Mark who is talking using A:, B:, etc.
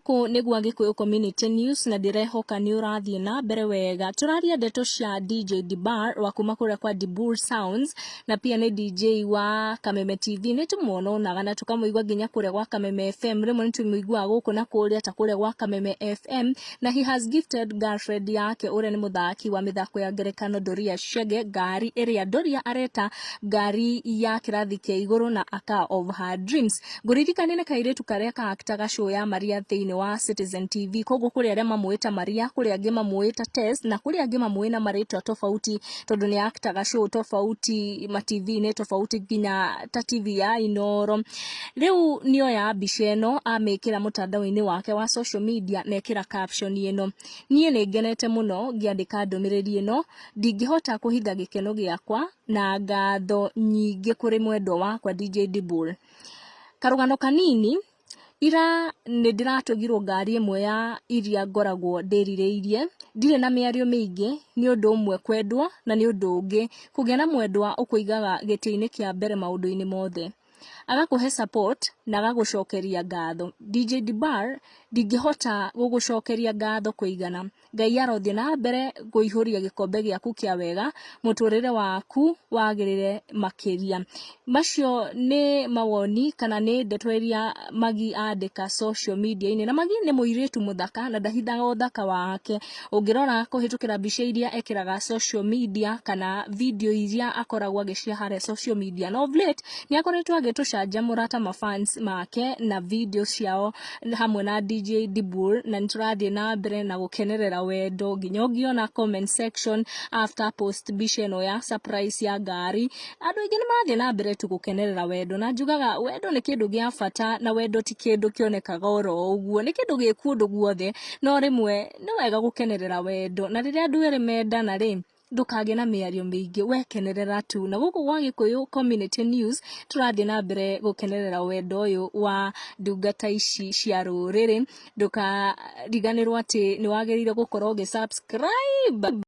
A: Gũkũ nĩ gwa Gĩkũyũ Community News na ndĩrehoka nĩ ũrathiĩ na mbere wega. Tũraria ndeto cia DJ Dibar wa kuma kũrĩa kwa Dibur Sounds na pia nĩ DJ wa Kameme TV. Nĩ tũmuononaga na tũkamũigua nginya kũrĩa gwa Kameme FM. Rĩmwe nĩ tũmũiguaga gũkũ na kũrĩa ta kũrĩa gwa Kameme FM na he has gifted girlfriend yake ũrĩa nĩ mũthaki wa mĩthako ya ngerekano Doria Chege ngari ĩrĩa Doria areta ngari ya kĩrathi kĩa igũrũ na a car of her dreams. Ngũririkanie nĩ kairĩtu karĩa ka actaga show ya Maria thĩinĩ wa Citizen TV. Koguo kũrĩ arĩa mamũĩ ta Maria, kũrĩ angĩ mamũĩ ta Tess na kũrĩ angĩ mamũĩ na marĩtwa tofauti tondũ nĩ actaga show tofauti ma TV-inĩ tofauti nginya ta TV ya Inooro. Rĩu nĩoya mbica ĩno amĩkĩra mũtandao-inĩ wake wa social media na ekĩra caption ĩno: Niĩ nĩ ngenete mũno ngĩandĩka ndũmĩrĩri ĩno, ndingĩhota kũhitha gĩkeno gĩakwa na ngatho nyingĩ kũrĩ mwendwa wakwa DJ Dibul. Karũgano kanini, ira nĩ ndĩratũgirwo ngari ĩmwe ya iria ngoragwo ndĩrirĩirie, ndirĩ na mĩario mĩingĩ, nĩ ũndũ ũmwe kwendwo na nĩ ũndũ ũngĩ kũgĩa na mwendwa ũkũigaga gĩtĩ-inĩ kĩa mbere maũndũ-inĩ mothe. Agakũhe support na agagũcokeria ngatho. DJ Dibar ndingĩhota gũgũcokeria ngatho kũigana. Ngai arothiĩ na mbere kũihũria gĩkombe gĩaku kĩa wega, mũtũrĩre waku wagĩrĩre makĩria. Macio nĩ mawoni kana nĩ ndeto iria Maggie andĩka social media-inĩ. Na Maggie nĩ mũirĩtu mũthaka na ndahithaga ũthaka wake. Ũngĩrora kũhĩtũkĩra mbica iria ekĩraga social media kana video iria akoragwo agĩ share harĩa social media. Na of late nĩ akoretwo agĩtũcanjamũra ta ma fans make na video ciao hamwe na DJ Dibul, na nĩ tũrathiĩ na mbere na gũkenerera wendo nginya ũngĩona comment section after post mbica ĩno ya surprise ya ngari, andũ aingĩ nĩ marathiĩ na mbere tu gũkenerera wendo. Na njugaga wendo nĩ kĩndũ gĩa bata na wendo ti kĩndũ kĩonekaga oro ũguo, nĩ kĩndũ gĩ kũndũ guothe, no rĩmwe nĩ wega gũkenerera wendo. Na rĩrĩa andũ erĩ mendana rĩ, ndũkagĩe na mĩario mĩingĩ, we kenerera tu. Na gũkũ gwa Gĩkũyũ Community News tũrathiĩ na mbere gũkenerera wendo ũyũ wa ndungata ici cia rũrĩrĩ. Ndũkariganĩrwo atĩ nĩ wagĩrĩire gũkorwo ũgĩ subscribe.